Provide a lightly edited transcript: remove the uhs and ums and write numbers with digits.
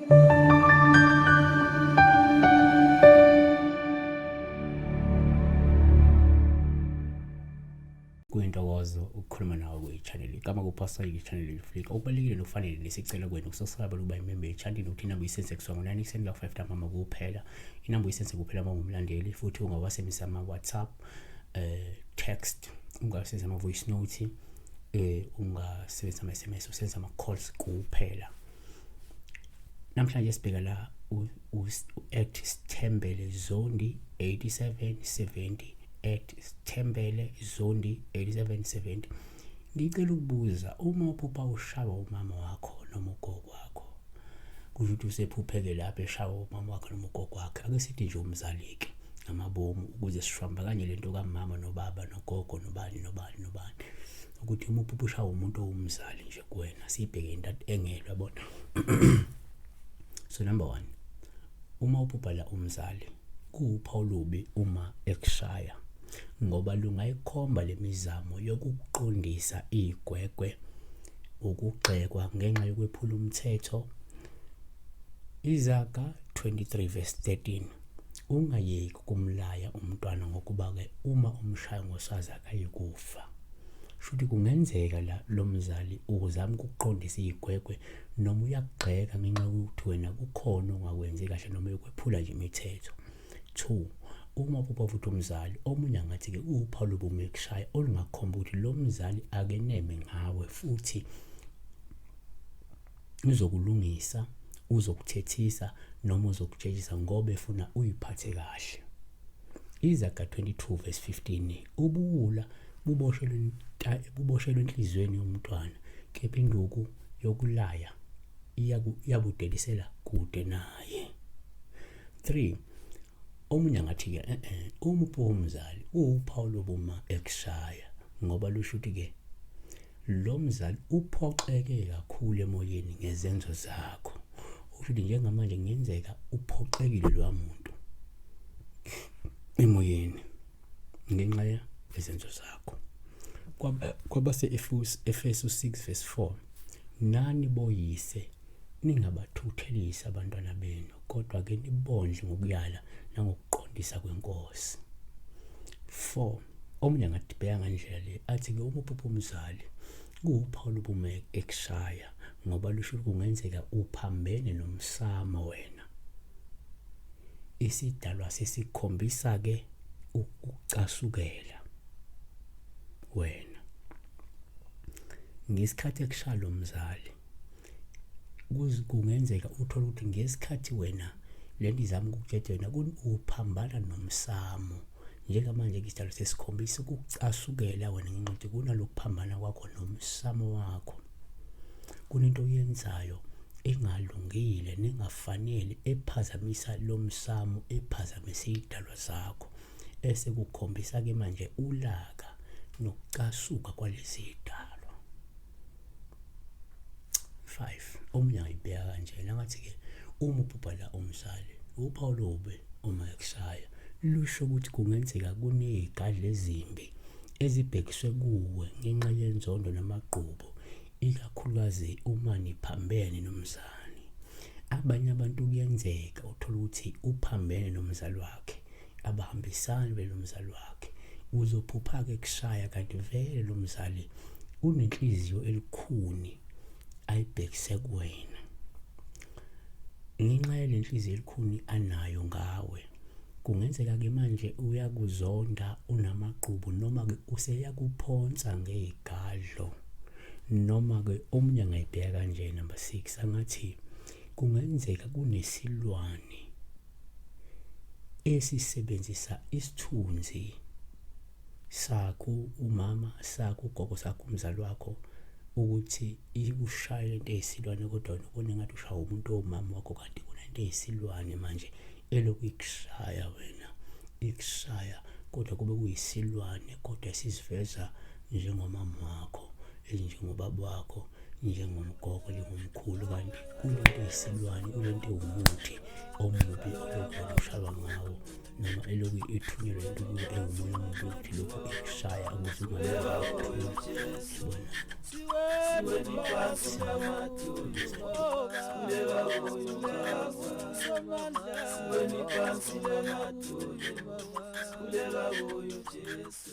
Kuyintokozo ukukhuluma nawe kwi-channel igama kuphasa i-channel Lifika. Okubalulekile nokufanele nesicelo kwenu ukusubscribe ukuba imembe ye-channel ukuthi inamba uyisenze kusuka ngo-9 ekuseni kuya ku-5 ntambama kuphela. Inamba uyisenze kuphela uma ungumlandeli futhi ungawasebenzisa ama-WhatsApp, text, ungasebenzisa ama-voice note, ungasebenzisa ama-SMS, usebenzisa ama-calls kuphela. Namhlanje sibheka la u-at Sithembele Zondi 8770, at Sithembele Zondi 8770. Ngicela ukubuza, uma uphupha ushawa umama wakho noma ugogo wakho, kusho ukuthi usephupheke lapho eshawa umama wakhe noma ugogo wakhe, ake sithi nje umzali-ke ngamabomu, ukuze sishwambakanye lento kamama nobaba nogogo nobani nobani nobani, ukuthi uma uphupha ushawa umuntu owumzali nje kuwena, siyibheke into engelwa yabona. So number 1, uma uphupha la umzali, kuwuphawu olubi uma ekushaya, ngoba lungayikhomba lemizamo yokuqondisa igwegwe, ukugxekwa ngenxa yokwephula umthetho. Izaga 23 verse 13, ungayeki ukumlaya umntwana, ngokuba-ke uma umshaya ngosazi akayikufa. Shuthi kungenzeka la lo mzali uzama ukuqondisa igwegwe noma uyakugxeka ngenxa yokuthi wena kukhona ongakwenzi kahle noma yokwephula nje imithetho. 2, uma uphupha futhi umzali omunye angathi-ke uphawu lobume ekushaya olungakhomba ukuthi lo mzali akeneme ngawe futhi uzokulungisa, uzokuthethisa noma uzokujezisa ngoba efuna uyiphathe kahle. Izaga 22 verse 15, ubuwula buboshelwe enhliziyweni yomntwana, kepha induku yokulaya iyabudelisela kude naye. 3, omunye angathi-ke uma uphupha umzali uwuphawu lobuma ekushaya, ngoba lusho ukuthi-ke lo mzali uphoxeke kakhulu emoyeni ngezenzo zakho. Usho ukuthi njengamanje kungenzeka uphoxekile loya muntu emoyeni ngenxa yezenzo zakho. Kwabase-Efesu 6 verse 4, nani boyise ningabathuthelisi abantwana benu, kodwa ke nibondle ngokuyala nangokuqondisa kwenkosi. 4, omunye angadibheka ngandlela le athi-ke uma uphupha umzali kuwuphawu lobume ekushaya, ngoba lusho kungenzeka uphambene nomsamo wena. Isidalwa sesikhombisa-ke ukucasukela wena ngesikhathi ekushaya lo mzali. Kungenzeka uthole ukuthi ngesikhathi wena lento izama ukukutshela wena uphambana nomsamo. Njengamanje isidalwa sesikhombisa ukucasukela wena ngenxa yokuthi kunalokuphambana kwakho nomsamo wakho. Kunento oyenzayo engalungile nengafanele ephazamisa lo msamo, ephazamisa idalwa zakho, esekukhombisa ke manje ulaka nokucasuka kwalezi dalwa. 5, omunye angayibheka kanjena ngathi-ke uma uphupha la umzali, uphawu lobe uma ekushaya lusho ukuthi kungenzeka kunezigadla ezimbi ezibhekiswe kuwe ngenxa yenzondo namagqubu, ikakhulukazi uma niphambene nomzali. Abanye abantu kuyenzeka uthola ukuthi uphambene nomzali wakhe, abahambisani benomzali wakhe, uzophupha-ke kushaya kanti vele lo mzali unenhliziyo elikhuni ayibhekise kuwena. Ngenxa yale nhliziyo elikhuni anayo ngawe, kungenzeka-ke manje uyakuzonda, unamagqubu, noma-ke useyakuphonsa ngeyigadlo. Noma-ke omunye angayibheka kanje, number 6, angathi kungenzeka kunesilwane esisebenzisa isithunzi sakho umama, sakho ugogo, sakho umzali wakho, ukuthi ikushaye lento eyisilwane, kodwa wena ubone ngathi ushaya umuntu owumama wakho, kanti kunento eyisilwane manje elokhu ikushaya wena, ikushaya kodwa kube kuyisilwane kodwa esiziveza njengomama wakho, njengobaba wakho, njengomgogo, njengomkhulu, kanti kunento eyisilwane, kunento ewumuthi omubi olokhu ushaywa ngawo, noma elokhu ithunyelwe into kuba ewumoya omubi ukuthi lokhu ikushaya ukuze ube. Iphansi lengathuli, sikhuleka kuyo Jesu.